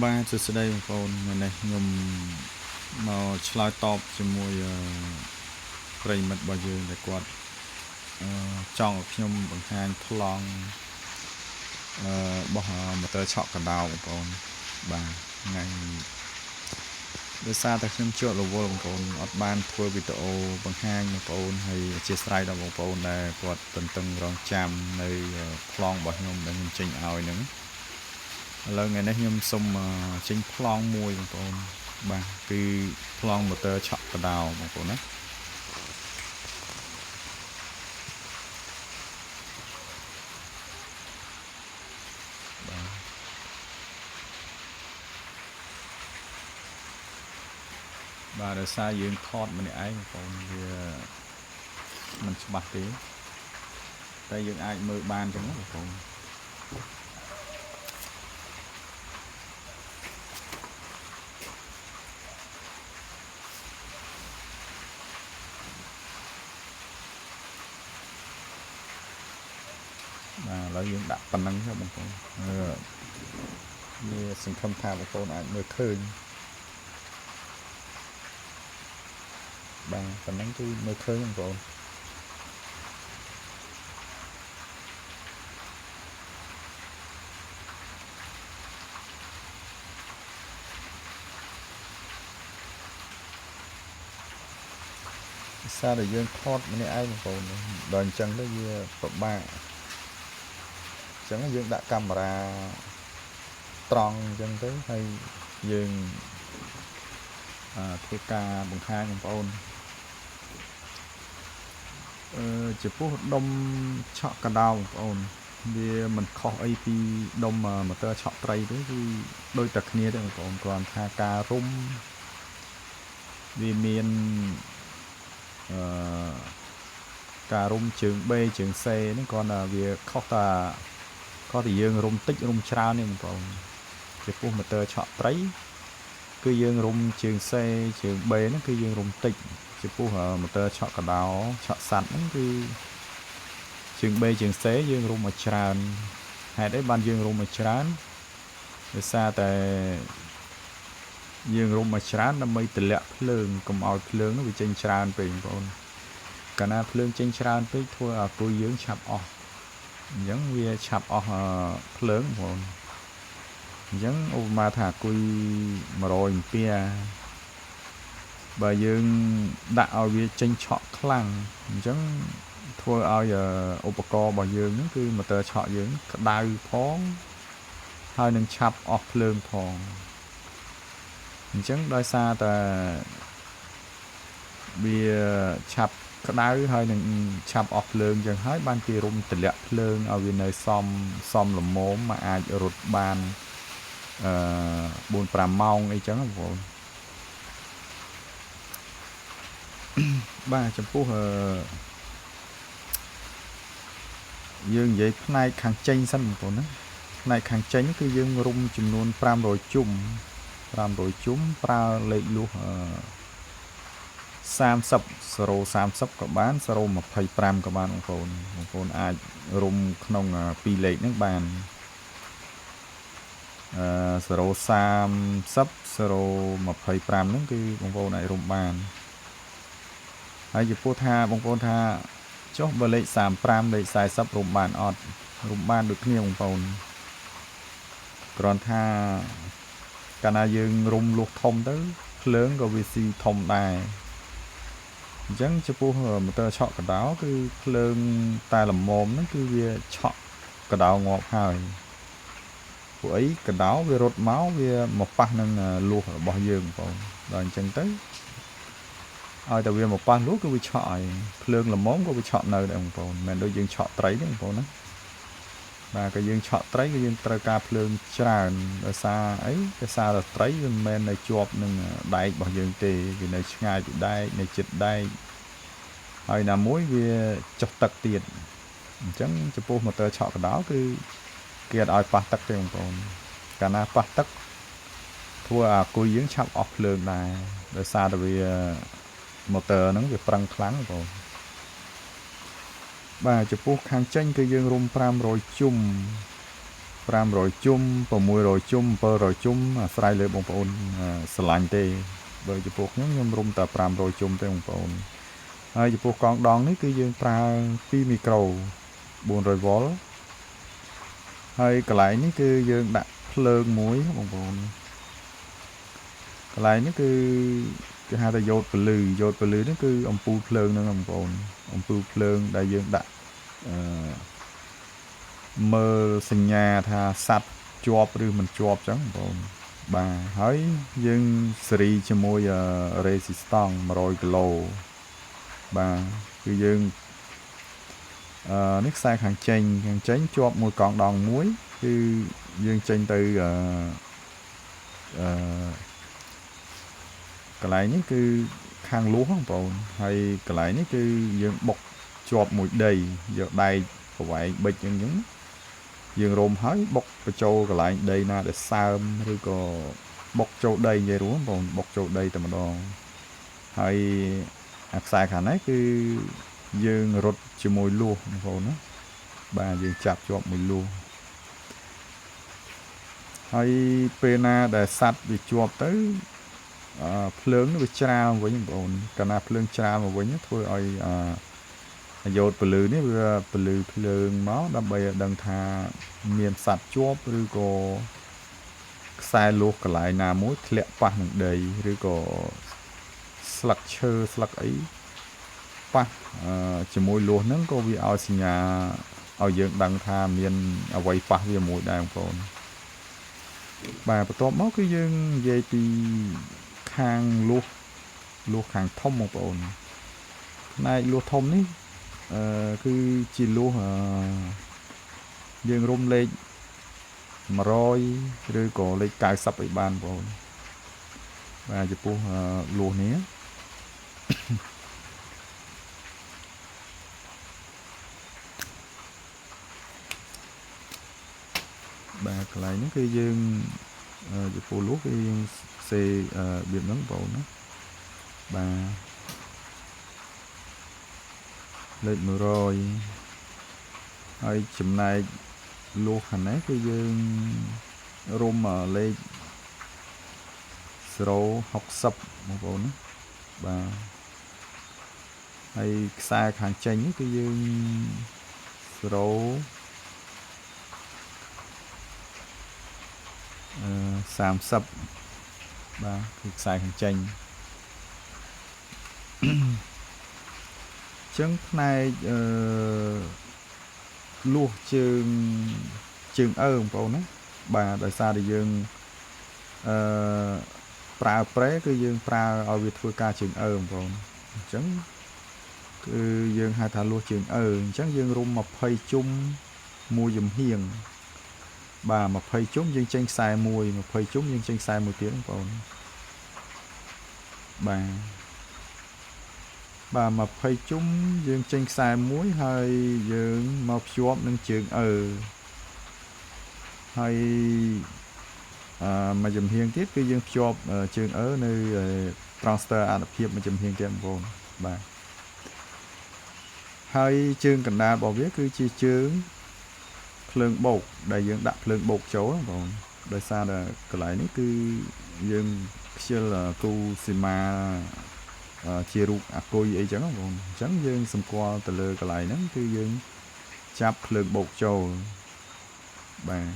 បាទសួស្តីបងប្អូនថ្ងៃនេះខ្ញុំមកឆ្លើយតបជាមួយប្រិយមិត្តរបស់យើងដែលគាត់ចង់ឲ្យខ្ញុំបង្ហាញប្លង់របស់ម៉ូទ័រឆក់កណ្ដោបងប្អូនបាទថ្ងៃដោយសារតែខ្ញុំជាប់រវល់បងប្អូនអត់បានធ្វើវីដេអូបង្ហាញបងប្អូនហើយអធិស្ឋានដល់បងប្អូនដែលគាត់ទន្ទឹងរង់ចាំនៅប្លង់របស់ខ្ញុំដែលខ្ញុំចេញឲ្យហ្នឹងឥឡូវថ្ងៃនេះខ្ញុំសូមចេញប្លង់មួយបងប្អូនបាទគឺប្លង់ម៉ូទ័រឆក់កណ្ដោបងប្អូនណាបាទដោយសារយើងថតម្នាក់ឯងបងប្អូនវាមិនច្បាស់ទេតែយើងអាចមើលបានចឹងណាបងប្អូនបាទឥឡូវយើងដាក់ប៉ុណ្ណឹងចុះបងប្អូនវាសង្ឃឹមថាបងប្អូនអាចមើលឃើញបាទប៉ុណ្ណឹងគឺមើលឃើញបងប្អូនសារតែយើងថតម្នាក់ឯងបងប្អូនដល់អញ្ចឹងទៅវាពិបាកអញ្ចឹងយើងដាក់កាមេរ៉ាត្រង់អញ្ចឹងទៅហើយយើងធ្វើការបង្ហាញបងប្អូនចំពោះដុំឆក់កណ្ដោបងប្អូនវាមិនខុសអីពីដុំម៉ូទ័រឆក់ត្រីទេគឺដូចតែគ្នាទេបងប្អូនគ្រាន់ថាការរុំវាមានការរុំជើង B ជើង C ហ្នឹងគ្រាន់តែវាខុសតែយើងរុំតិចរុំច្រើននេះបងប្អូនចំពោះម៉ូទ័រឆក់ត្រីគឺយើងរុំជើង C ជើង B ហ្នឹងគឺយើងរុំតិចចំពោះម៉ូទ័រឆក់កណ្ដោឆក់សัตว์ហ្នឹងគឺជើង B ជើង C យើងរុំមកច្រើនហេតុអីបានយើងរុំមកច្រើនដោយសារតែយើងរុំមកច្រើនដើម្បីទម្លាក់ភ្លើងកុំឲ្យភ្លើងនោះវាចេញច្រើនពេកបងប្អូនកាលណាភ្លើងចេញច្រើនពេកធ្វើឲ្យអាគុយយើងឆាប់អស់អញ្ចឹងវាឆាប់អស់ភ្លើងបងប្អូនអញ្ចឹងឧបមាថាអាគុយ100អាំពែបើយើងដាក់ឲ្យវាចេញឆក់ខ្លាំងអញ្ចឹងធ្វើឲ្យឧបករណ៍របស់យើងហ្នឹងគឺម៉ូទ័រឆក់យើងក្តៅផងហើយនឹងឆាប់អស់ភ្លើងផងអញ្ចឹងដោយសារតែវាឆាប់ក្តៅហើយនឹងឆាប់អស់ភ្លើងអញ្ចឹងហើយបានគេរុំទម្លាក់ភ្លើងឲ្យវានៅសមល្មមមកអាចរត់បាន4 5ម៉ោងអីចឹងបងប្អូនបាទចំពោះយើងនិយាយផ្នែកខាងចេញសិនបងប្អូនណាផ្នែកខាងចេញគឺយើងរុំចំនួន500ជុំ500ជុំប្រើលេខលួស30 030ក៏បាន025ក៏បានបងប្អូនបងប្អូនអាចរុំក្នុងពីរលេខហ្នឹងបាន030 025ហ្នឹងគឺបងប្អូនអាចរុំបានហើយចំពោះថាបងប្អូនថាចុះបើលេខ35លេខ40រុំបានអត់រុំបានដូចគ្នាបងប្អូនគ្រាន់ថាកាលណាយើងរុំលួសធំទៅភ្លើងក៏វាស៊ីធំដែរអញ្ចឹងចំពោះម៉ូទ័រឆក់កណ្ដោគឺភ្លើងតែល្មមហ្នឹងគឺវាឆក់កណ្ដោងាប់ហើយពួកអីកណ្ដោវារត់មកវាមកប៉ះនឹងលួសរបស់យើងបងប្អូនដល់អញ្ចឹងទៅឲ្យតែវាមកប៉ះលួសគឺវាឆក់ហើយភ្លើងល្មមក៏វាឆក់នៅដែរបងប្អូនមិនមែនដូចយើងឆក់ត្រីទេបងប្អូនណាបាទក៏យើងឆក់ត្រីក៏យើងត្រូវការភ្លើងច្រើនដោយសារអីដោយសារតែត្រីវាមិនមែននៅជាប់នឹងដែករបស់យើងទេវានៅឆ្ងាយពីដែកនៅជិតដែកហើយណាមួយវាចុះទឹកទៀតអញ្ចឹងចំពោះម៉ូទ័រឆក់កណ្ដោគឺគេអត់ឲ្យប៉ះទឹកទេបងប្អូនកាលណាប៉ះទឹកធ្វើអាគុយយើងឆាប់អស់ភ្លើងដែរដោយសារតែវាម៉ូទ័រហ្នឹងវាប្រឹងខ្លាំងបងប្អូនបាទចំពោះខាងចេញគឺយើងរុំ500ជុំ 500ជុំ600ជុំ700ជុំអាស្រ័យលើបងប្អូនស្រឡាញ់ទេបើចំពោះខ្ញុំខ្ញុំរុំតែ500ជុំទេបងប្អូនហើយចំពោះកង់ដងនេះគឺយើងប្រើ2មីក្រូ400វ៉ុលហើយកន្លែងនេះគឺយើងដាក់ភ្លើងមួយបងប្អូនកន្លែងនេះគឺគេហៅថាយោតពលឺយោតពលឺនេះគឺអំពូលភ្លើងហ្នឹងបងប្អូនអំពូលភ្លើងដែលយើងដាក់អឺមើលសញ្ញាថាសัตว์ជាប់ឬមិនជាប់ចឹងបងប្អូនបាទហើយយើងសេរីជាមួយ resistance 100គីឡូបាទគឺយើងនេះខ្សែខាងចេញជាប់មួយកង់ដងមួយគឺយើងចេញទៅអឺកន្លែងនេះគឺខាងលួសបងប្អូនហើយកន្លែងនេះគឺយើងបុកជាប់មួយដីយកដែកប្រវែងបិចអញ្ចឹងយើងរុំហើយបុកបញ្ចូលកន្លែងដីណាដែលសើមឬក៏បុកចូលដីនិយាយរួមបងបុកចូលដីតែម្ដងហើយអាខ្សែខាងនេះគឺយើងរត់ជាមួយលួសបងប្អូនណាបាទយើងចាប់ជាប់មួយលួសហើយពេលណាដែលសัตว์វាជាប់ទៅភ្លើងវាច្រាលវិញបងប្អូនកាលណាភ្លើងច្រាលមកវិញធ្វើឲ្យអាយោតពលឺនេះវាពលឺភ្លើងមកដើម្បីឲ្យដឹងថាមានសัตว์ជាប់ឬក៏ខ្សែលួសកន្លែងណាមួយធ្លាក់ប៉ះនឹងដីឬក៏ស្លឹកឈើស្លឹកអីប៉ះជាមួយលួសហ្នឹងក៏វាឲ្យសញ្ញាឲ្យយើងដឹងថាមានអ្វីប៉ះវាមួយដែរបងប្អូនបាទបន្ទាប់មកគឺយើងនិយាយពីខាងលួសខាងធំបងប្អូនផ្នែកលួសធំនេះគឺជាលួសយើងរុំលេខ100ឬក៏លេខ90អីបានបងប្អូនបាទចំពោះលួសនេះបាទកន្លែងនេះគឺយើងចំពោះលួសគឺយើងសេរបៀបហ្នឹងបងប្អូនណាបាទលេខ100ហើយចំណែកលួសខាងនេះគឺយើងរុំលេខ060បងប្អូនណាបាទហើយខ្សែខាងចេញនេះគឺយើង0 30បាទគឺខ្សែខាងចេញចឹងផ្នែកលួសជើងអើបងប្អូនណាបាទដោយសារតែយើងប្រើប្រេគឺយើងប្រើឲ្យវាធ្វើការជើងអើបងប្អូនអញ្ចឹងគឺយើងហៅថាលួសជើងអើអញ្ចឹងយើងរុំ20ជុំមួយចំហៀងបាទ20ជុំយើងចេញខ្សែមួយ20ជុំយើងចេញខ្សែមួយទៀតបងប្អូនបាទ20ជុំយើងចេញខ្សែមួយហើយយើងមកភ្ជាប់នឹងជើងអើហើយមួយចំហៀងទៀតគឺយើងភ្ជាប់ជើងអើនៅ transistor អនុភាពមួយចំហៀងទៀតបងប្អូនបាទហើយជើងកណ្ដាលរបស់វាគឺជាជើងភ្លើងបូកដែលយើងដាក់ភ្លើងបូកចូលបងប្អូនដោយសារតែកន្លែងនេះគឺយើងខ្ជិលគូសីមាជារូបអាគុយអីចឹងបងប្អូនអញ្ចឹងយើងសម្គាល់ទៅលើកន្លែងហ្នឹងគឺយើងចាប់ភ្លើងបូកចូលបាទ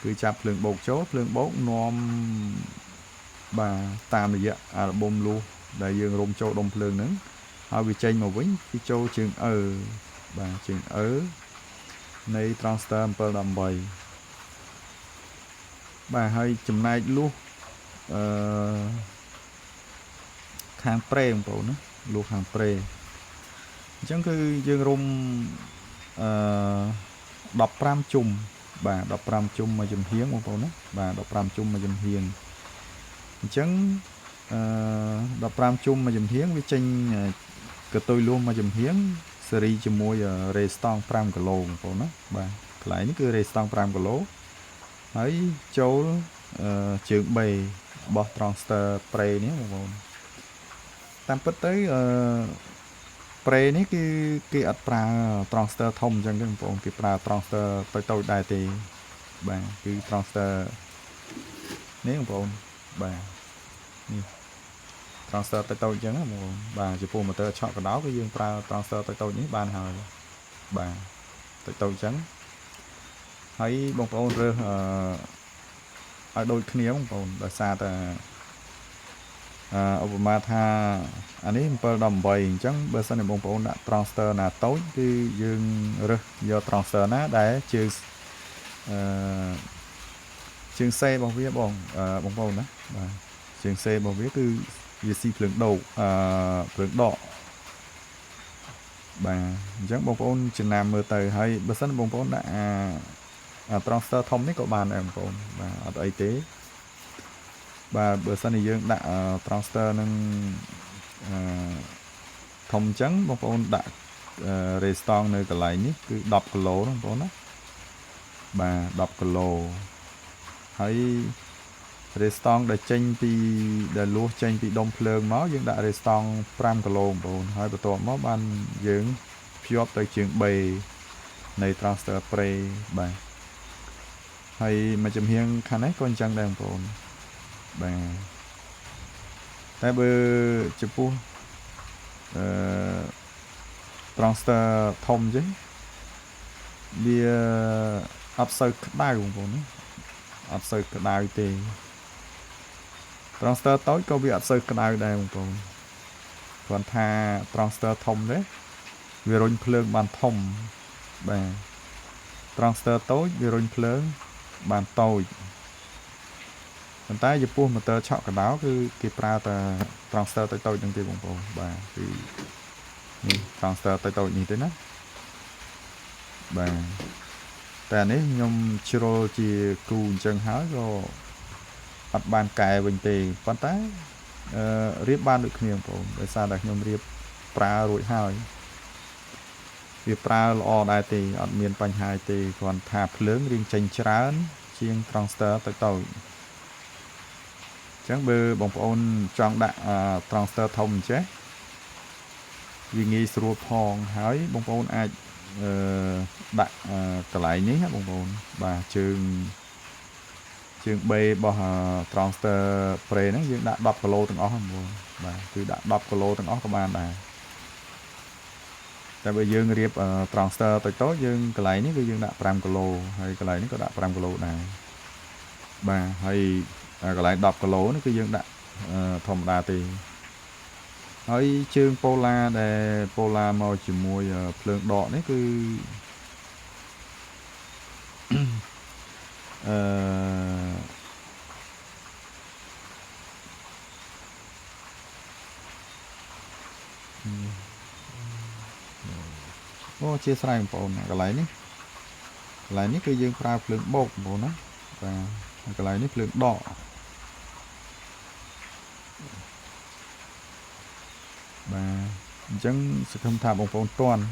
គឺចាប់ភ្លើងបូកចូលភ្លើងបូកនាំបាទតាមរយៈអាល់ប៊ុមលួសដែលយើងរុំចូលដុំភ្លើងហ្នឹងហើយវាចេញមកវិញគឺចូលជើងអើបាទជើងអើនៃ transistor 718បាទហើយចំណែកលួសខាងប្រេបងប្អូនណាលួសខាងប្រេអញ្ចឹងគឺយើងរុំ15ជុំបាទ15ជុំមួយចំហៀងបងប្អូនណាបាទ15ជុំមួយចំហៀងអញ្ចឹង15ជុំមួយចំហៀងវាចេញកតុយលួសមួយចំហៀងសេរីជាមួយរេស្តង់5គីឡូបងប្អូនណាបាទកន្លែងនេះគឺរេស្តង់5គីឡូហើយចូលជើង B របស់ transistor ប្រេនេះបងប្អូនតាមពិតទៅប្រេនេះគឺគេអត់ប្រើ transistor ធំអញ្ចឹងទេបងប្អូនគេប្រើ transistor តូចៗដែរទេ បាទគឺ transistor នេះបងប្អូនបាទនេះ transistor តូចៗអញ្ចឹងណាបងប្អូនបាទចំពោះ motor ឆក់កដោគឺយើងប្រើ transistor តូចៗនេះបានហើយបាទតូចៗអញ្ចឹងហើយបងប្អូនរើសអឺឲ្យដូចគ្នាបងប្អូនដោយសារតែអឺឧបមាថាអានេះ7ដល់8អញ្ចឹងបើសិនជាបងប្អូនដាក់ transistor ណាតូចគឺយើងរើសយក transistor ណាដែលជើងអឺជើង C របស់វាបងបងប្អូនណាបាទជើង C របស់វាគឺវាស៊ីភ្លើងដោកអឺភ្លើងដកបាទអញ្ចឹងបងប្អូនចំណាំមើលទៅហើយបើសិនបងប្អូនដាក់អាអា transistor ធំនេះក៏បានដែរបងប្អូនបាទអត់អីទេបាទបើសិនជាយើងដាក់ transistor នឹងអឺធំអញ្ចឹងបងប្អូនដាក់ resistance នៅកន្លែងនេះគឺ10គីឡូណាបងប្អូនណាបាទ10គីឡូហើយ resistance ដែលចេញពីដែលលួសចេញពីដុំភ្លើងមកយើងដាក់ resistance 5គីឡូបងប្អូនហើយបន្ទាប់មកបានយើងភ្ជាប់ទៅជើង B នៃ transistor pre បាទហើយមួយចំហៀងខាងនេះក៏អញ្ចឹងដែរបងប្អូនបាទតែបើចំពោះអឺ transistor ធំចេះវាអត់សូវក្តៅបងប្អូនណាអត់សូវក្តៅទេ transistor តូចក៏វាអត់សូវក្តៅដែរបងប្អូនគ្រាន់ថា transistor ធំទេវារុញភ្លើងបានធំបាទ transistor តូចវារុញភ្លើងបានតូចប៉ុន្តែចំពោះ motor ឆក់កដោគឺគេប្រើតែ transistor តូចៗហ្នឹងទេបងប្អូនបាទគឺនេះ transistor តូចៗនេះទេណាបាទតែនេះខ្ញុំជ្រុលជាគូអញ្ចឹងហើយក៏អត់បានកែវិញទេប៉ុន្តែអឺរៀបបានដូចគ្នាបងប្អូនដោយសារតែខ្ញុំរៀបប្រើរួចហើយវាប្រើល្អដែរទេអត់មានបញ្ហាទេគ្រាន់ថាភ្លើងរៀងចេញច្រើនជាង transistor តូចតូចអញ្ចឹងបើបងប្អូនចង់ដាក់ transistor ធំអញ្ចេះវាងាយស្រួលផងហើយបងប្អូនអាចអឺដាក់កន្លែងនេះណាបងប្អូនបាទជើងជើង B របស់ transistor pre ហ្នឹងយើងដាក់10គីឡូទាំងអស់ហ្នឹងបងបាទគឺដាក់10គីឡូទាំងអស់ក៏បានដែរតែបើយើងរៀប transistor តូចៗយើងកន្លែងនេះគឺយើងដាក់5គីឡូហើយកន្លែងនេះក៏ដាក់5គីឡូដែរបាទហើយកន្លែង10គីឡូនេះគឺយើងដាក់ធម្មតាទេហើយជើងប៉ូឡាដែលប៉ូឡាមកជាមួយភ្លើងដកនេះគឺអឺអូជាស្រ័យបងប្អូនកន្លែងនេះកន្លែងនេះគឺយើងប្រើភ្លើងបូកបងប្អូនណាបាទកន្លែងនេះភ្លើងដកបាទអញ្ចឹងសង្ឃឹមថាបងប្អូនទាន់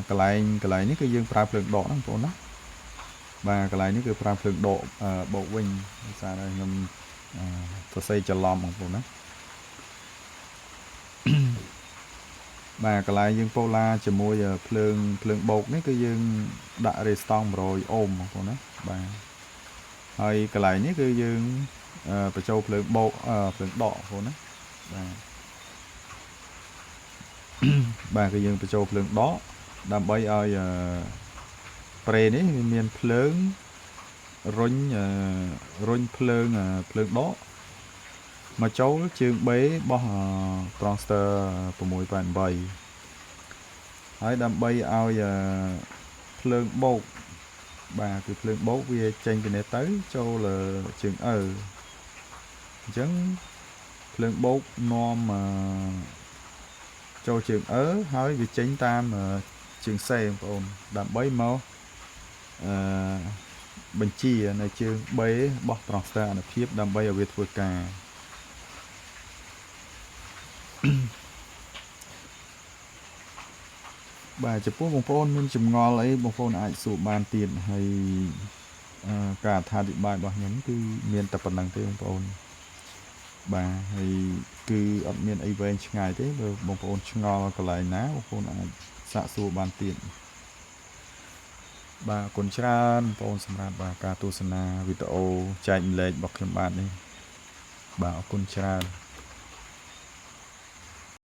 កន្លែងកន្លែងនេះគឺយើងប្រើភ្លើងដកហ្នឹងបងប្អូនណាបាទកន្លែងនេះគឺប្រើភ្លើងដកបូកវិញដោយសារតែខ្ញុំសរសេរច្រឡំបងប្អូនណាបាទកន្លែងយើងប៉ូឡាជាមួយភ្លើងភ្លើងបូកនេះគឺយើងដាក់ resistance 100អូមបងប្អូនណាបាទហើយកន្លែងនេះគឺយើងបញ្ចូលភ្លើងបូកភ្លើងដកបងប្អូនណាបាទបាទគឺយើងបញ្ចូលភ្លើងដកដើម្បីឲ្យប្រេនេះវាមានភ្លើងរុញរុញភ្លើងភ្លើងដកមកចូលជើង B របស់ transistor 688ហើយដើម្បីឲ្យភ្លើងបូកបាទគឺភ្លើងបូកវាចេញពីនេះទៅចូលជើងអឺអញ្ចឹងភ្លើងបូកនាំចូលជើងអឺហើយវាចេញតាមជើង C បងប្អូនដើម្បីមកអឺបញ្ជានៅជើង B របស់ transistor អនុភាពដើម្បីឲ្យវាធ្វើការ បាទចំពោះបងប្អូនមានចម្ងល់អីបងប្អូនអាចសួរបានទៀតហើយការអត្ថាធិប្បាយរបស់ខ្ញុំគឺមានតែប៉ុណ្្នឹងទេបងប្អូនបាទហើយគឺអត់មានអីវែងឆ្ងាយទេបើបងប្អូនឆ្ងល់កន្លែងណាបងប្អូនអាចសាកសួរបានទៀត។ បាទអរគុណច្រើនបងប្អូនសម្រាប់បាទការទស្សនាវីដេអូចែករំលែករបស់ខ្ញុំបាទនេះបាទអរគុណច្រើន។